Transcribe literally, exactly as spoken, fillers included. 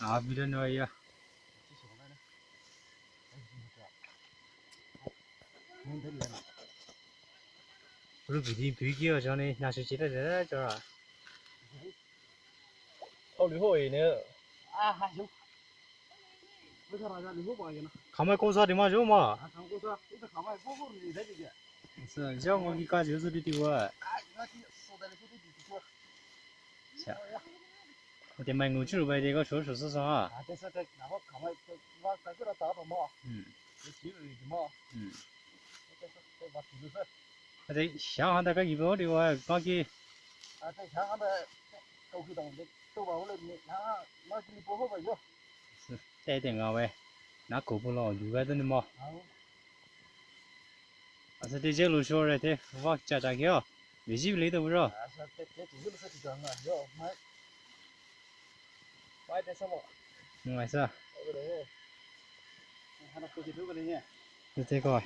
A video no ya. Ru bidi bidi ki a jani na shi chi da da jara. Hao lu ho e ne. Khamai kongsa di ma jo ma. Sa jao ngo ki ka jo su di ti wa. Sa. Ate mai ngu churu bai de ko sho sho sa sa. Hmm. Hmm. Ate shang han da ka ki bo di wa ma ki. Ate shang han da ko ki dong de to ba wo le ni ha ma ki ni po ho ba yo. Te te nga we. Na ko po lo du ga de ni ma. Asa te je lo sho re te wa cha cha ki o. Ve ji le de wo ro. Asa te te ji lo sa ti dong a yo ma. Mai te sa mo. Mai sa. Te te ko.